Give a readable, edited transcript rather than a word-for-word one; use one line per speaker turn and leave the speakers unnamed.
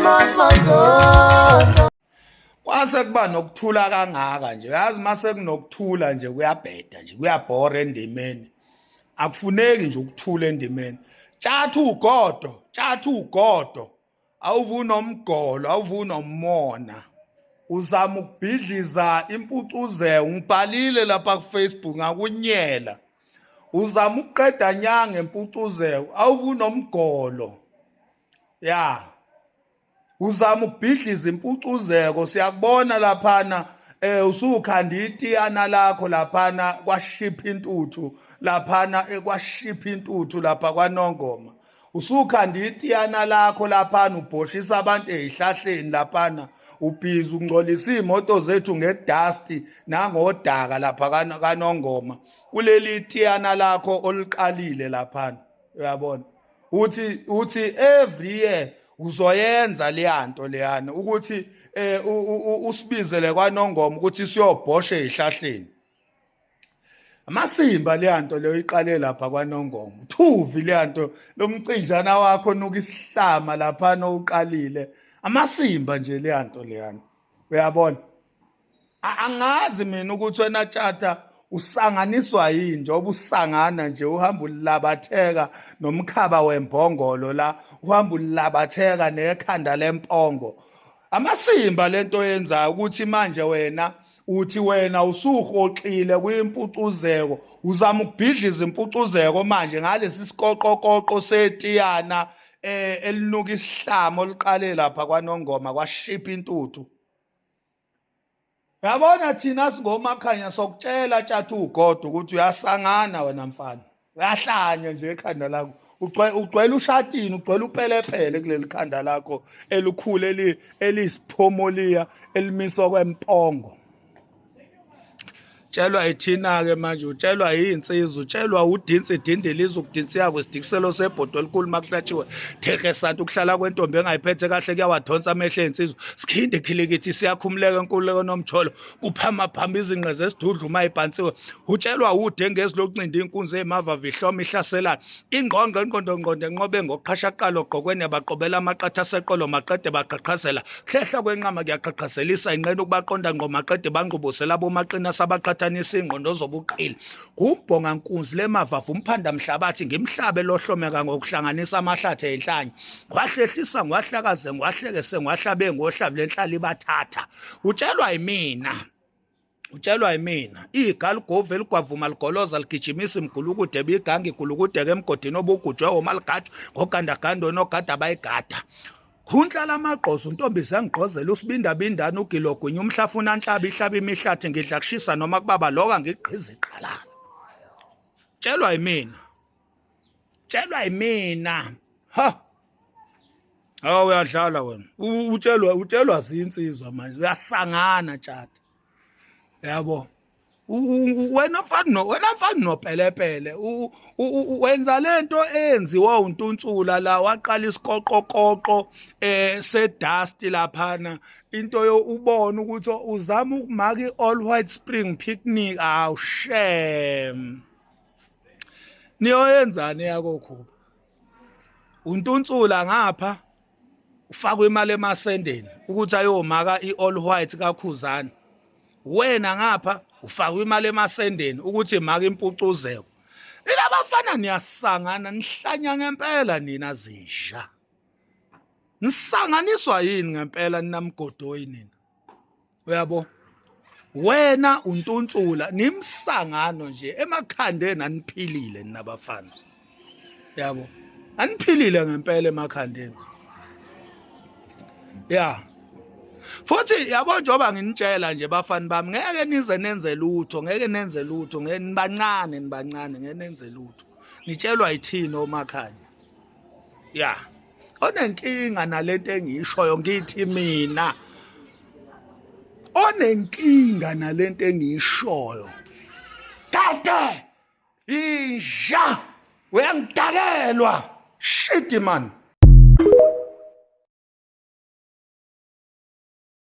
Mos.
Kwase kuba nokuthula kangaka nje, uyazi mase kunokuthula nje kuyabheda nje, kuyabhora endimeni. Akufuneki nje ukuthula endimeni. Tshatha ugodo, tshatha ugodo. Awuvuna umgolo, awuvuna umona. Uzama ukubhidliza impucuzeko, ngibhalile lapha ku Facebook ngakunyela. Uzama ukuqeda nyanga empucuzeko, awuvuna umgolo. Ya. Uzama ukubhidliza impucuzeko, siyakubona laphana usukhanda itiyana lakho laphana kwashipha intuthu laphana ekwashipha intuthu lapha kwaNongoma. Usukhanda itiyana lakho laphana ubhoshisa abantu ezihlahleni laphana, ubhizi ungcolisa iy'moto zethu ngedust nangodaka lapha kaNongoma kuleli tiyana lakho oluqalile laphana. Uyabona, uthi every year uzoyenza leyanto leyana ukuthi usibizele kwaNongoma ukuthi siyobhosha ezihlahleni. Amasimba leyanto leyo iqale lapha kwaNongoma. Thuvi leyanto lomcinjana wakho nuka isihlama lapha uqalile. Amasimba nje leyanto leyana. Uyabona? Angazi mina ukuthi wena Tshatha usanganiswa yini njengoba usangana nje, uhamba ulabatheka nomkhaba wembongolo la, uhamba ulabatheka nekhanda lempongo. Amasimba lento yenzayo ukuthi manje wena uthi wena usuhoxile kwimpucuzeko, uzama ukubhidliza impucuzeko manje ngalesi sikoqokoqo setiyana elinuka isihlamo oluqale lapha kwaNongoma kwashipha intuthu. Yabona thina singomakhanya sokutshela Tshatha ugodo ukuthi uyasangana wena mfana, uyahlanya nje ekhanda lakho, ugcwele ushatini, ugcwele upelepele kuleli khanda lakho elikhulu eliyisiphomoliya elimiswa kwempongo. Tshelwa ithina-ke manje, utshelwa yinsizwa, utshelwa udinsi idindiliza ukudinsiya kwesidikiselo sebhodo elikhulu makuhlatshiwe theke santi. Ukuhlala kwentombi engayiphethe kahle kuyawadonsa amehlo ey'nsizwa. Sikhinde khilikithi siyakhumuleka enkululeko nomjolo kuphama phamba izinqe zesidudla uma ibhansiwe. Utshelwa udengezi lokuncinda inkunzi ey'mavava ihloma ihlaselayo ingqongqo ingqondo ngqondo enqobe ngoqhashaqalo gqokweni yabaqobela amaqatha aseqolo maqede baqhaqhazela hlehla kwenqama kuyaqhaqhazelisa inqena ukubaqonda ngqo maqede bangqubuzela bomaqina sabaqhathanisa ingqondo zobuqili. Ngumbhonga nkunzi lemavavu umphanda mhlabathi ngimhlabe lohlomeka ngokuhlanganisa amahlathi enhlanye ngwahlehlisa ngwahlakaze ngwahlekese ngwahlabe ngohlavu lenhlali ibathatha. Utshelwa yimina, utshelwa yimina igalugovu eligwavuma ligoloza ligijimisa imgulukude biganga igulukudeke emgodini obugujwe woma ligajwe ngogandaganda onogada abayigada. Khunhla lamagqozo untombi zangigqozela usibindabindana ugilogwinya umhlafuna nhlaba ihlaba imihlathi ngidla kushisa noma kubaba loka ngigqiza iqalala. Tshelwa yimina, tshelwa yimina. Ha, hawu uyadlala wena, utshelwa zinsizwa manje, uyasangana Tshatha. Yabo wena mfana no wena mfana nopelepele wenza lento eyenziwa untuntsula la, waqala isikoqokoqo sedust laphana, into yo ubona ukuthi uzama ukumaka i-all white spring picnic. Aw shame, niyoyenzani yakokhuba untuntsula ngapha ufakwe imali emasendeni ukuthi ayomaka i-all white kaKhuzani, wena ngapha ufakwe imali emasendeni ukuthi maka impucuzeko. Ilabafana niyasangana, nihlanya ngempela nina zinja. Nisanganiswa yini ngempela ninamgodoyi nina? Uyabo, wena untuntsula nimsangano nje emakhandeni, aniphilile nina bafana. Yabo, aniphilile ngempela emakhandeni. Ya, futhi yabo njengoba nginitshela nje bafana bami, ngeke nize nenze lutho, ngeke nenze lutho, ngeke nibancane, nibancane, ngeke nenze lutho. Nitshelwa yithini omakhanya? Ya, onenkinga nalento engiyishoyo, ngithi mina onenkinga nalento engiyishoyo, kade inja uyangidakelwa shit man.